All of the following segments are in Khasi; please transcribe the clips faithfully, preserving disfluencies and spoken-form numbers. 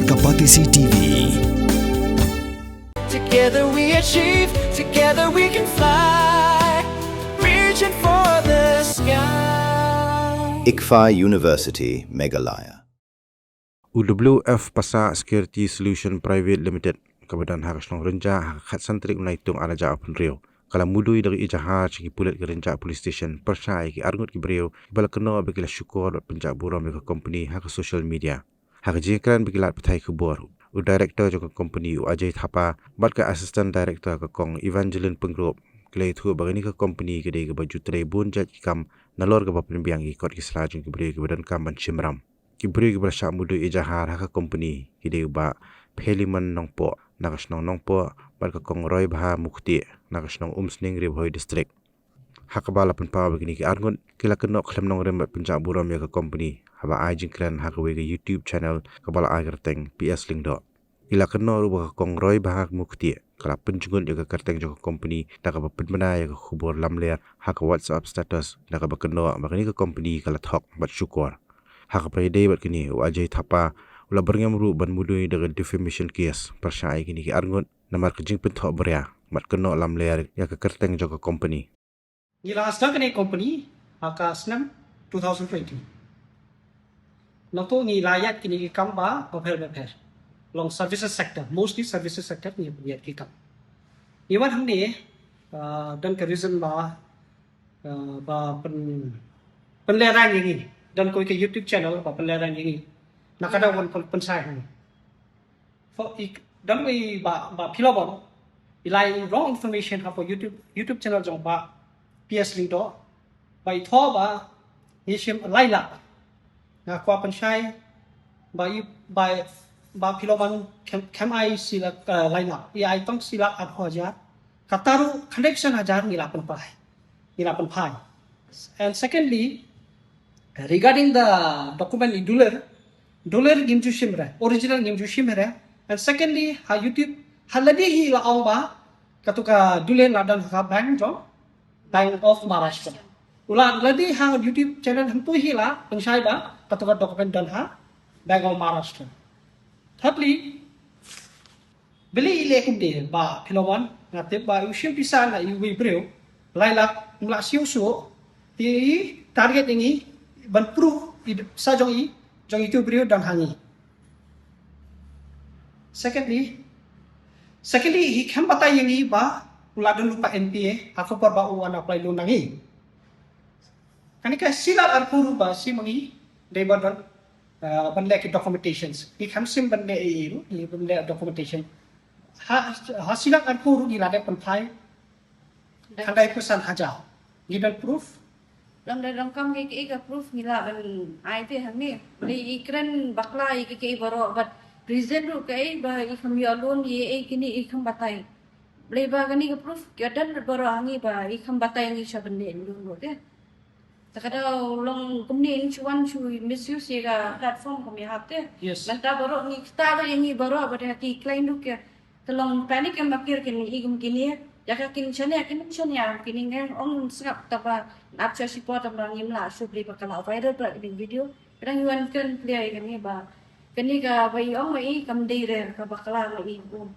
Kapatisi T V. Together we achieve, together we can fly. Reaching for the sky. ICFAI University, Meghalaya. U W F Pasa Security Solution Private Limited, kaba don ha ka shnong Rynjah, ha ka khatsan tarik u Naitung ar hajar arphew hynriew, ka la mudui da ka ejahar sha ki pulit ka Rynjah Police Station pyrshah ïa ki arngut ki briew kiba la kynnoh ba ki la shukor bad pynjah burom ïa ka company ha ka social media. Ha ka jingkren bad ki lad pathai khubor, u director jong ka company u Ajay Thapa bad ka assistant director ka kong Evangeline Pyngrope ki la ïathuh ba kane ka company ka dei kaba ju trei bun jait ki kam nalor kaba pynbiang ïa ki kot ki sla jong ki briew kiba donkam ban shim ram. Ki briew kiba la shah mudui ejahar ha ka company ki dei u Bah Pheliman Nongpoh na ka shnong Nongpoh bad ka kong Roibha Mukhtieh na ka shnong Umsning, Ri Bhoi District. Ha kaba la pynpaw ba kine ki arngut ki la kynnoh khlem nongrim bad pynjah burom ïa ka company haba ai jingkren ha kawei ka YouTube channel kaba la ai kyrteng P S Lyngdoh. Ki la kynnoh ruh ba ka kong Roibha Mukhtieh ka la pynjngut ïa ka kyrteng jong ka company da kaba pynbna ïa ka khubor lamler ha ka WhatsApp status da kaba kynnoh ba kane ka company ka la thok bad shukor. Ha kaba ïadei bad kine, u Ajay Thapa u la byrngem ruh ban mudui da ka defamation case pyrshah ïa kine ki arngut namar ka jingpynthoh bria bad kynnoh lamler ïa ka kyrteng jong ka company. Ngi la start kane company ha ka snem two thousand twenty. Nangta ngi la ïaid kine ki kam ba bapher bapher. Long services sector, mostly services sector ngi ïaid ki kam. Ngi wan hangne, uh, don ka reason ba, uh, ba pyn, pynlehraiñ ïa ngi. Don kawei ka YouTube channel ba pynlehraiñ ïa ngi. Na ka daw wan pyn, pynshai hangne. For i, don i ba, ba Philomon i la ai wrong information hapoh YouTube, YouTube channel jong ba P S Lyngdoh. Ba i thoh ba ngi shim lai lak. Nga kwah pynshai ba i, ba, ba Philomon khlem, khlem ai shi lak, uh, lai lak. I ai tang shi lak arphew hajar. Kata ruh khyndai phew san hajar ngi la pynphai. Ngi la pynphai. And secondly, regarding the document i duler, duler ngim ju shim re, original ngim ju shim re. And secondly, ha YouTube, ha lade hi la ong ba katu ka duler la don ha ka bank jong Bank of Maharashtra. U la lade ha YouTube channel hangtu hi la pynshai ba katu ka document don ha Bank of Maharashtra. Thirdly, balei i leh kumne ba Philomon, nga tip ba u shim pisa na iwei i briew lai lak, um lah siew shuh. Te i target ïa ngi ban proof i pisa jong i, jong itu i briew don ha ngi. Secondly, secondly i khlem batai ïa ngi ba u la don lypa N P A ha ka por ba u wan apply loan na ngi. Kane ka shi lak arphew ruh ba shim ma ngi dei ba don, uh, ban leh ki documentations. Ngi khlem shim ban leh ei ei ruh, ngi ban leh documentation. Ha, ha shi lak arphew ruh ngi la dep pynphai khyndai phew san hajar. Ngi don proof. Lada donkam kiei kiei ka proof ngi lah ban ai te hangne. Balei i kren bakla ïa kiei kiei baroh, bad reason ruh kaei ba i khlem ïoh loan, ïa ei kine i khlem batai. Balei ba kane ka proof ki don baroh ha ngi ba i khlem batai ngi sha ban leh loan ruh te. Te ka daw long kumne in shu wan shu misuse ïa ka platform kum ïa hap te. Yes. Mynta baroh ngi kata ka ïa ngi baroh ba da ki client ruh ki, te long panic em ba kir kine i kum kine. Ïa ka kin shane kin shane ïa kine, ngi ong sngap, taba nap sha shipor taba ngim lah shu, balei ba ka la viral pla kine video. Ka dang wan kren clear ïa kane ba kane ka ba i ong ma i kam dei re ka bakla ma i kum.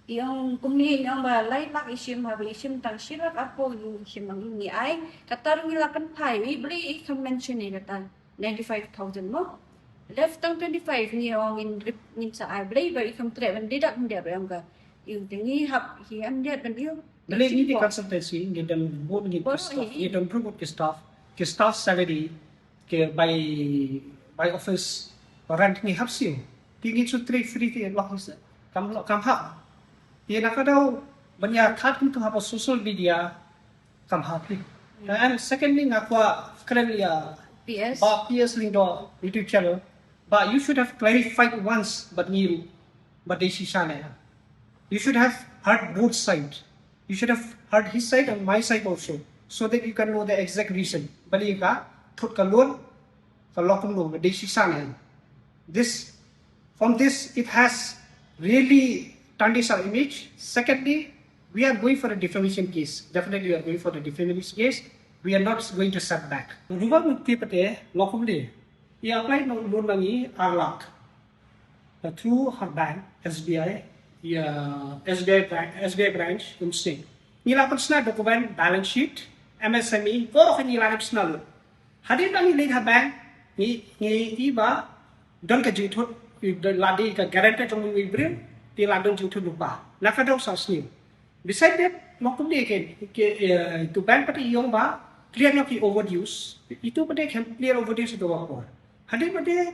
I ong kumne, i ong ba lai lak i shim, haba i shim tang shi lak arphew i shim, ma ngi ai kata ruh ngi la pynphai. I, balei i khlem mention ïa kata ninety five thousand mo? Left tang twenty five, ngi ong ngin rip, ngin sa ai. Balei ba i khlem treh ban deduct, ban deduct, i ong ka i, te ngi hap hi, em, deduct ban i. Balei ngi di consultancy, ngi don bun ngi ki staff, ngi don bun ki staff, ki staff salary, ki bai, bai office rent ngi hap siew. Te ngin shu trei free te, lok ngi sa kam, lok kam hap. Te na ka daw ban ïa kat kumtu hapoh social media kam hap te. And secondly, nga kwah kren ïa P S, ba P S Lyngdoh YouTube channel ba you should have clarified once bad ngi ruh ba dei shisha ne. You should have heard both side. You should have heard his side and my side also, so that you can know the exact reason. Balei ka thut ka loan, ka lok kumno, dei shisha ne. This, from this, it has really tarnished our image. Secondly, we are going for a defamation case. Definitely, we are going for a defamation case. We are not going to set back. Ruba mukti pate lok kumne. I apply na loan na ngi ar lak. Through her bank, S B I, ya, S B I bank, S B I branch, Umsning. Ngi la pynsna document, balance sheet, M S M E, baroh ngi la dep sna lut. Hadien ba ngi leit ha bank, ngi, ngi i ba don ka jingthut, i don lade ka guarantee jong i briew, te la don jingthut lypa. Na ka dong sa sniew. Beside that, mo kumne ke, ke, eh, itu bank pat i ong ba clear noh ki overdues. Itu pat de kan clear overdues itu ba por. Hadien pat de,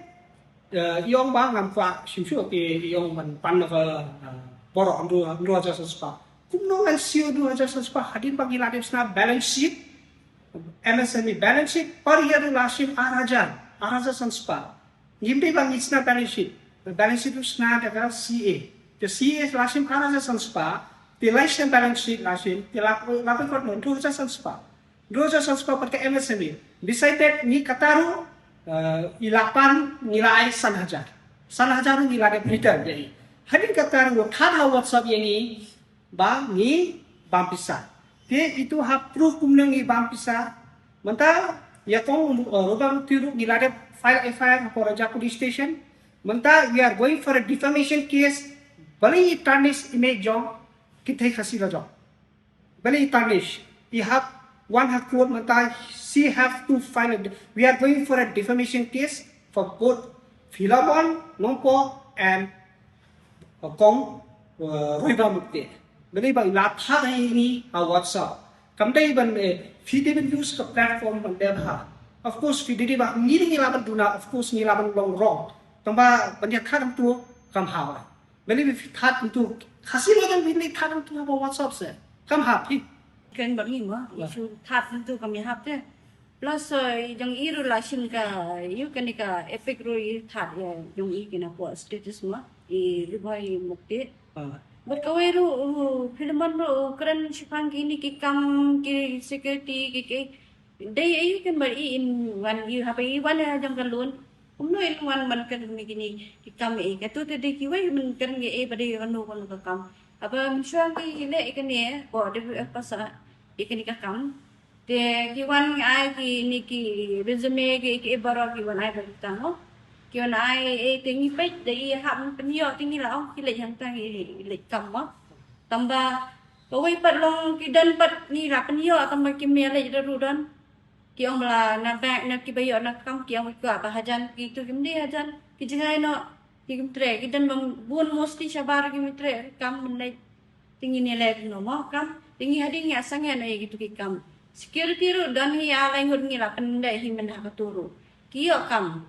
eh, i ong ba ngam kwah shim shuh, ke i ong ban pan noh ka, eh, baroh hynriew, hynriew hajar san spah. Kumno ngan siew hynriew hajar san spah? Hadien ba ngi la dep sna balance sheet, M S M E balance sheet, per year la shim ar hajar, ar hajar san spah. Ngim dei ba ngi sna balance sheet. Balance sheet ruh sna da ka C A. Te C A la shim ar hajar san spah. Te la shim balance sheet la shim. Te la, la pynkut noh hynriew hajar san spah. Hynriew hajar san spah pat ka M S M E. Beside that, ngi kata ruh, eh, i la pan, ngi la ai san hajar. San hajar ruh ngi la dep return ïa i. Hadien kata ruh, thad ha WhatsApp ïa ngi ba ngi bam pisa. Te itu ha proof kumno ngi bam pisa. Mynta ïa kong, uh, Rubang Mukti ruh ngi la dep file F I R ha Raja Police Station. Mynta we are going for a defamation case. Balei i tarnish image jong ki Khasi Lajong. Balei i tarnish. I hap wan ha court mynta, she have to file a, we are going for a defamation case for both Philemon Nongpoh and, uh, Kong, uh, Roiba Mukti. Balei ba i la thad ha ngi ha WhatsApp. Kam dei ban, eh, phi dei ban use ka platform ban dep ha. Of course, phi dei ba ngi dei ngi la ban duna, of course, ngi la ban long wrong. Tangba ban ïa thad hangtu kam ha ba. Balei ba phi thad hangtu. Khasi Lajong phi dei thad hangtu ha WhatsApp se. Kam ha phi. Kan ba ngi ma, issue thad hangtu kam ïa hap te. Plus, eh, jong i ruh la shim ka, ïa kane ka Epic ruh i thad ïa jong i kane ka status ma, i Ribhoi Mukti. Ah. Bad kawei ruh, uh, Philemon ruh, uh, kren shaphang kine ki kam, ki security, ki, ki. Dei ei kan ba i in wan i haba i wan ha jong ka loan. Kumno in wan ban kren kine kine ki kam ei. Kato te dei kiwei ban kren ïa ei ba dei kano kano ka kam. Haba mynshuwa ngi leh ïa kane, ko dei pa sa ïa kane ka kam. Te ki wan ai kine ki resume ki, ki baroh ki wan ai ba kita, no? Ki wan ai, eh, te ngi peit da i hap pynïoh te ngi la ong ki leit hangta ngi leit kam mo. Tangba kawei pat long ki don pat ngi la pynïoh tangba kim ïaleit da ruh don. Ki ong ba la na bank na kiba ïoh na kam ki ong ba kwah ba hajan, kitu kim dei hajan, ki jngai noh. Ki kim treh, ki don bun, mostly shabar kim treh kam mynne. Te ngin ïaleh kumno mo kam. Te ngi hadien ngi ïa sangeh na ïa kitu ki kam. Security ruh don hi, ar lai ngut ngi la pyndep hi mynta ha katu ruh. Ki ïoh kam.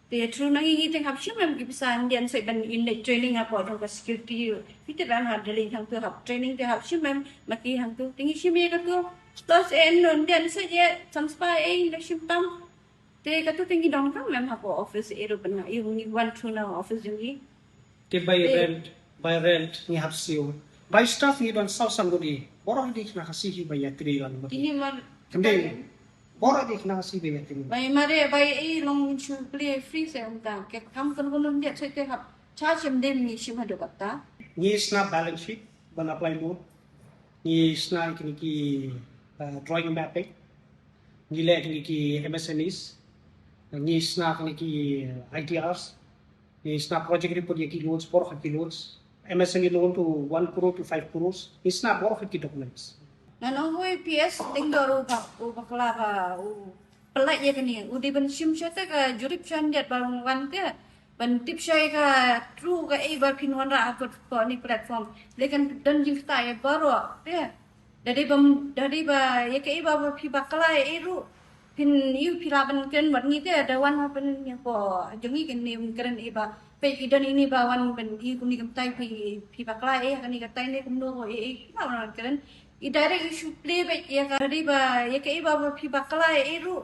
Te through na ngi ngi te hap shim em ki pisa, yndiat sa ban ïaleh training hapoh jong ka security ruh. Phi te ban ha Delhi hangtu hap training te hap shim em ma ki hangtu. Te ngi shim ïa katu. Plus eh, yndiat sa ïa san spah eh, yndiat shim tam. Te katu te ngi donkam em hapoh office, eh, ruh ban ïa ngi wan through na office jong ngi. Te bai rent, bai rent ngi hap siew. Bai staff ngi don saw san ngut. Baroh hi dei khynnah Khasi hi ba ïatrei lang. Te hi mar. Kynde. Baroh dei khynnah Khasi ba ïatrei. Bai mare bai ei long shu plie free se ong ta. Ke kam kan gunun dia se te hap. Cha shim dem ngi shim haduh kata. Ngi sna balance sheet ban apply loan. Ngi sna kine ki, uh, drawing mapping. Ngi leh kine ki M S M Es. Ngi sna kine ki, uh, I T Rs. Ngi sna project report ïa ki loans, baroh ki loans. M S M E loan to one crore to five crores. Ngi sna baroh ki documents. Ngan ong hoi P S Tengdoh u ba, u bakla ba, u pynlait ïa kane. U dei ban shim sha te ka jurip sha yndiat ba wan te. Ban tip sha ïa ka true ka ei ba phin wanrah ha kane platform. Lei kan don jingkata ïa baroh te. Da dei ba, da dei ba ïa kaei ba phi bakla ïa ei ruh. Phin ïoh phi lah ban kren bad ngi te, da wan ha pyn ïa ko jong ngi kane ban kren ei ba. Peit ki don ine ba wan ban ïoh kumne kumtai phi, phi bakla ei kane katai ne kumno ko ei ei. Lah ban kren. I direct issue play beit ïa ka, da dei ba ïa kaei ba phi bakla ïa ei ruh.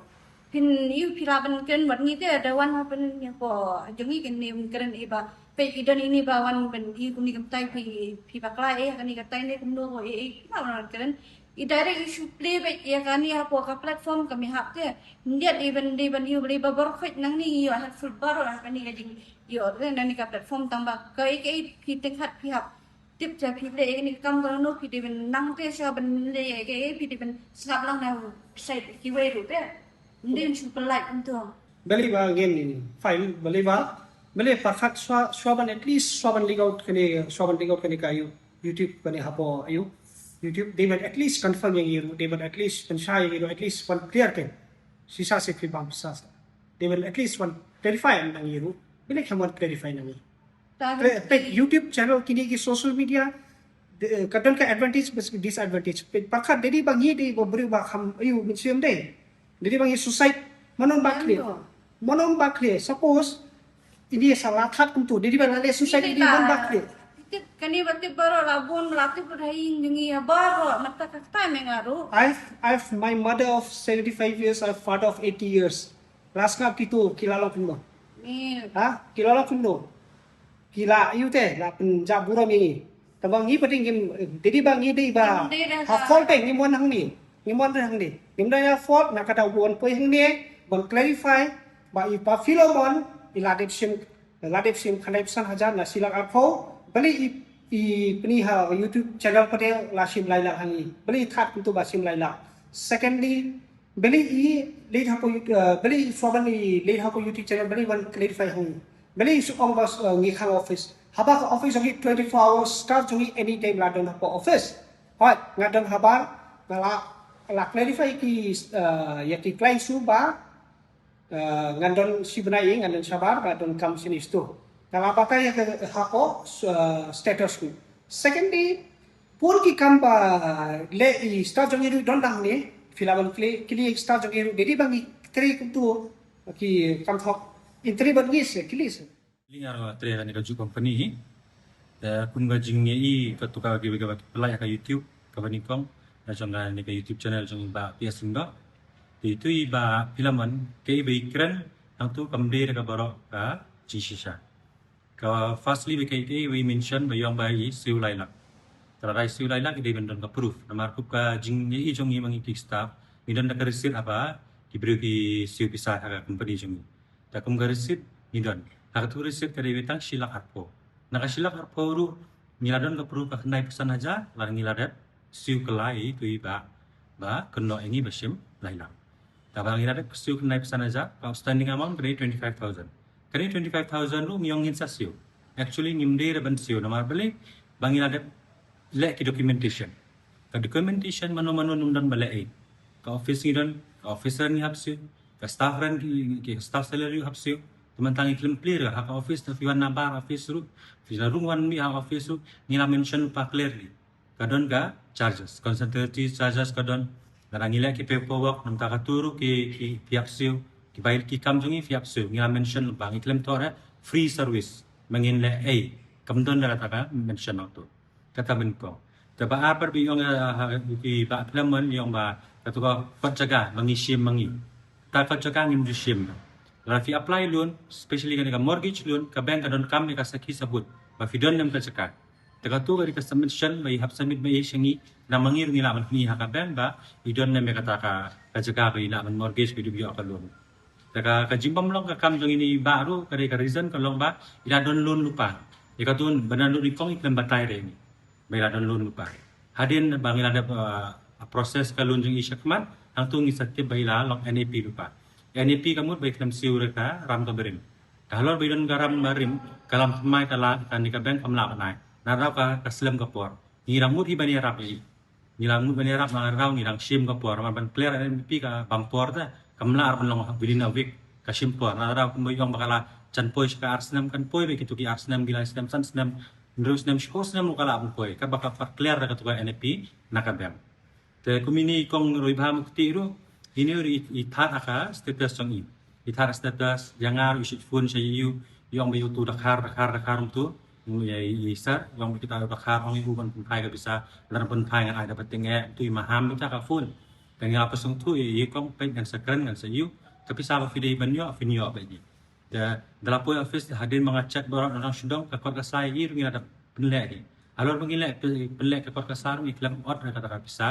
Phin ïoh phi lah ban kren bad ngi te, da wan ha pyn ïa ko jong ngi kane ban kren ei ba. Peit ki don ine ba wan ban ïoh kumne kumtai phi, phi bakla ei kane katai ne kumno ko ei ei. Lah ban kren. I direct issue play beit ïa kane hapoh ka platform ka mihap te. Yndiat i ban dei ban ïoh balei ba baroh khoit nangne ngi ïoh helpful baroh ha kane ka jing ïoh te nangne ka platform tangba kaei kaei phi tyngkhat phi hap tip te phi leh ïa kane ka kam kano phi dei ban nang te sha ban leh ïa kaei phi dei ban sngap lang na side kiwei ruh te. Ym dei ban shu pynlait kumto. Balei ba ngin file, balei ba Mele parkhat swa swa ban at least swa ban leak out kane swa ban leak out kane ka ayu YouTube kane hapo ayu YouTube dei ban at least confirm ïa ngi ruh dei ban at least pynshai ïa ngi ruh at least wan clear kan. Sisa se kri bam sisa. Dei ban at least wan clarify na ngi ruh. Mele kam wan clarify na ngi. Peit YouTube channel kine ki social media ka don ka advantage bad disadvantage. Peit parkhat dei ba ngi dei ba briew ba kham ayu mynsiem dei. Dei ba ngi suicide manon ba khlieh. Manon ba khlieh. Suppose ini sa la that kumtu dei ba la leh suicide ini man ba khlieh. Tip kani ba tip baroh la bun la tip ba dei ngi baroh mata ka time nga ru. I've I've my mother of seventy-five years, a father of eighty years. Last ngap kitu ki la long kumno. Ha? Ki la long kumno. Ki la yu te la pynjah burom ïa ngi. Taba ngi pati ngim dei ba ngi dei ba ha fault te ngim wan hangne. Ngim wan hangne. Ngim dei ha fault na kata u wan poi hangne ban clarify ba i pa Philemon i la dep shim la dep shim khyndai phew san hajar na shi lak arphew. Bali i i pni ha YouTube channel pate la shim lai lak hangne. Bali i that kumtu ba shim lai lak. Secondly, Beli i leit hapoh YouTube, beli i swaban i leit hapoh YouTube channel beli wan clarify hong. Beli i su ong bas ngi khang office. Haba ka office jong i twenty-four hours staff jong i anytime la don hapoh office. Hoi nga don habar nga la la clarify ki ïa ki client su ba ngan don shi bnai i ngan don shabar ba don kam sini stu. Nga la batai ïa ka hapoh status ku. Secondly, Pur ki kam ba leh i staff jong i ruh don dang ne, Philemon kli kli i staff jong i ruh dedi bang i tri kumtu ki kam thok in tri ban ngis kli se. Li ngar wa tre kane ka ju company hi. Da kum ka jing ngi i ka tuka ki ba ki pelai ka YouTube ka bani kong. Da jong ka ne ka YouTube channel jong ba P S Singdo. Di tu i ba Philemon ke i ba i kren nang tu kam de ka barok ka jing shisha. Ka firstly ba ka i ba i mention ba yong ba i siew lai lak. Tara rai siew lai lak i dei ban don ka proof. Namar kup ka jing i jong i mangi ki staff. Ngi don da ka receipt aba ki briew ki siew pisa ha ka company jong i. Ta kum ka receipt ngi don. Ha ka tu receipt ka dei ba tang shi lak arphew. Na ka shi lak arphew ruh ngi la don ka proof ka khyndai phew san hajar la ngi la dep siew kylla i tu i ba ba kynnoh ïa ngi ba shim lai lak. Taba ngi la dep siew khyndai phew san hajar ka outstanding amount ka dei twenty five thousand. Ka dei twenty five thousand ruh ngi ong ngin sa siew. Actually ngim dei ban siew namar balei ba ngi la dep leh ki documentation. Ka documentation mano mano num don ba leh ei. Ka office ngi don, ka office ran ngi hap siew, ka staff ran ki staff salary hap siew. Teman tang ngi klim clear ha ka office ta fi wan nabar office ruh fi la rung wan mi ha office ruh ngi la mention pa clearly. Ka don ka charges, consultancy charges ka don. Lada ngi leh ki paperwork nangta ka tu ruh ki ki phi hap siew, ki bai ki kam jong ngi phi hap siew. Ngi la mention ba ngi khlem thoh re free service. Ma ngin leh ei kam don da kata ka mention nangtu. Kata ban kong. Te ba ar pat ba i ong ha ki ba Philemon i ong ba katu ka kot jaka ba ngi shim ma ngi. Ta kot jaka ngim ju shim. Lada phi apply loan, especially kane ka mortgage loan, ka bank ka don kam ïa ka sakhi sabut ba phi don ne em ka jaka. Te katu ka dei ka submission ba i hap submit ba i sha ngi, na ma ngi ruh ngi lah ban pyni ha ka bank ba i don ne em ïa kata ka jaka ba i lah ban mortgage ba i dei ban ïoh ka loan. Te ka jingbym long ka kam jong ini ba ruh ka dei ka reason ka long ba i la don loan lypa. Ïa katu ba na loan i kong i khlem batai re ngi ba i la don loan lypa. Hadien ba ngi la dep process ka loan jong i shakhmat hangtu ngi sa tip ba i la long N A P lypa. N A P ka mut ba i khlem siew re ka ram ka barim. Ka halor ba i don ka ram barim ka lam thymmai ka la kane ka bank kam lah ban ai. Na rau ka slem ka por. Ngi la mut hi ban ïarap i. Ngi la mut ban ïarap na rau ngi dang shim ka por ban clear N A P ka bang por ta kam lah ar ban long within a week ka shim por na rau kumba i ong ba ka la jan poi sha ka ar snem kan poi ba kitu ki ar snem ki lai snem san snem hynriew snem shiphew snem ka lah ban poi ka ba ka pat clear da katu ka N A P na ka bank. Te kum ini i kong Roy Bha Mukti ruh ini ruh i thad ha ka status jong i. I thad ha ka status ïa nga ruh i shit phone sha ïa u i ong ba ïa u tu dakhar dakhar dakhar um tu. Ïa i sir i ong ba kita dakhar ong ïa u ban pynphai ka pisa lada pynphai ngan ai da ba teng eh tu i maham bita ka phone. Te nga pysong tu i kong peit ngan sa kren ngan sa ïa u ka pisa ba phi dei ban ïoh phin ïoh ba i. Te da la poi office hadien ba nga check baroh na dang shu dong ka kot ka sa i ruh ngi la da pynleh hi. Halor ba ngi leh pynleh ka kot ka sa ruh ngi khlem ot da kata ka pisa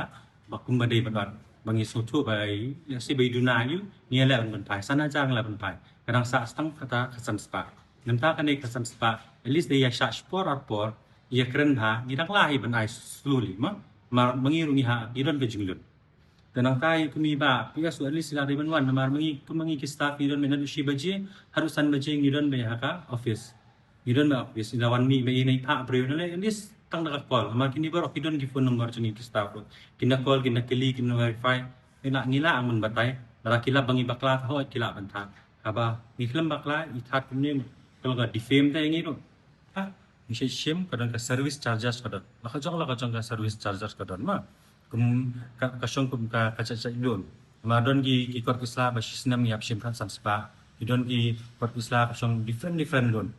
ba kumba dei ban ot ba ngi sngewthuh ba i ïa si ba i duna ïa u ngi leh ban pynphai san hajar ngi la pynphai ka dang sah stang kata ka san spah. Nangta kane ka san spah at least da ïa shah shipor ar por ïa kren bha ngi dang lah hi ban ai slowly ma ma ngi ruh ngi ha ngi don ka jinglun. Te nangta i kmie ba, phi ka su at least i la dei ban wan, namar ma ngi, kum ma ngi ki staff ngi don mynta naduh shi baje haduh san baje ngi don beit ha ka office. Ngi don beit office, i la wan mih beit i na i phah briew na leh, at least tang da ka call. Namar kine baroh ki don ki phone number jong ngi ki staff ruh. Kin da call, kin da kylli, kin da verify. Ngi lah, ngi lah ban batai. Lada ki lap ba ngi bakla, hooid ki lah ban thad. Haba ngi khlem bakla, i thad kumne, ka long ka defame te ïa ngi ruh. Ha, ngi shait shim, ka don ka service charges ka don. La ka jong, la ka jong ka service charges ka don ma. Kum ka, ka shong kum ka, ka jait jait loan. Ma don ki, ki kot ki sla ba shi snem ngi hap shim khatsan spah. Ki don ki kot ki sla ka shong different, different loan.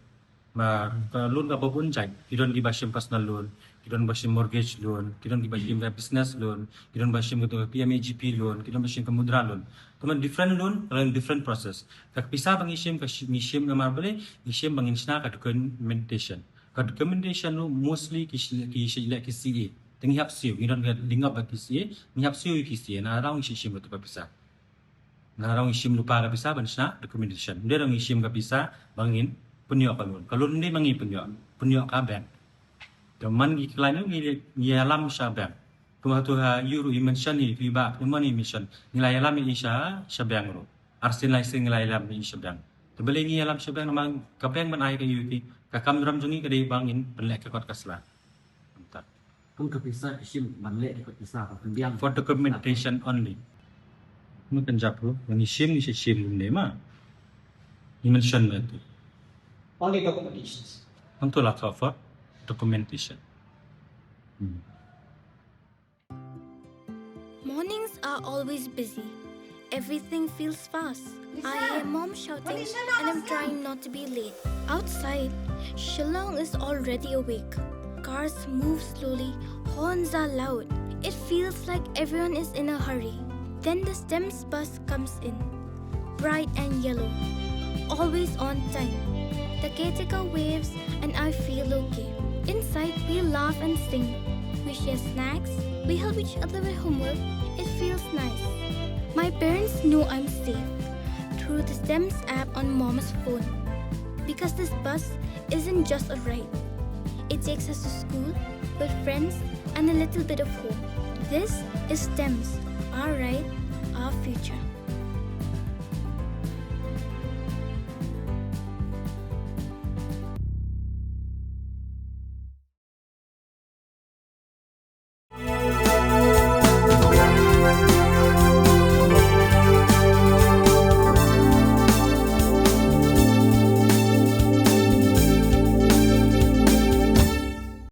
Ma ka loan kaba bun jait. Ki don kiba shim personal loan, ki don ba shim mortgage loan, ki don kiba shim ka business loan, ki don ba shim ka P M A G P loan, ki don ba shim ka mudra loan. Ka long different loan, ka long different process. Ka pisa ba ngi shim, ka shi-, ngi shim namar balei, ngi shim ba ngin shna ka documentation. Ka documentation ruh mostly ki shi-, ki shi-, ki C A. Te ngi hap siew, ngi don ka link up bad ki C A, ngi hap siew ïa ki C A, na rong ngi shim ka pisa. Na rong ngi shim lypa ka pisa ban shna documentation. Ym dei rong ngi shim ka pisa ba ngin pynïoh ka loan. Ka loan ym dei ma ngi pynïoh, pynïoh ka bank. Te man ngi khlaiñ ngi, ngi ïalam sha bank. Kumba tu ha ïu ruh i mention i, i ba, kumba i mention. Ngi la ïalam i sha, sha bank ruh. Arsien laisien ngi la ïalam i sha bank. Te balei ngi ïalam sha bank namar ka bank ban ai ka ïu ki. Ka kam dram jong ngi ka dei ba ngin pynleh ka kot ka sla. Kumta. Kum ka pisa shim ban leh ka kot pisa ka pynbiang. For documentation only. Ngi kynjap ruh, ngi shim, ngi shim ne ma. Ngi mention ba tu. Only documentations. Nangtu la thoh for documentation. Hmm. Mornings are always busy. Everything feels fast. I hear mom shouting and I'm trying not to be late. Outside, Shillong is already awake. Cars move slowly, horns are loud. It feels like everyone is in a hurry. Then the STEMS bus comes in. Bright and yellow. Always on time. The caretaker waves and I feel okay. Inside, we laugh and sing. We share snacks. We help each other with homework. It feels nice. My parents know I'm safe through the STEMS app on mom's phone. Because this bus isn't just a ride. It takes us to school, with friends, and a little bit of home. This is STEMS, our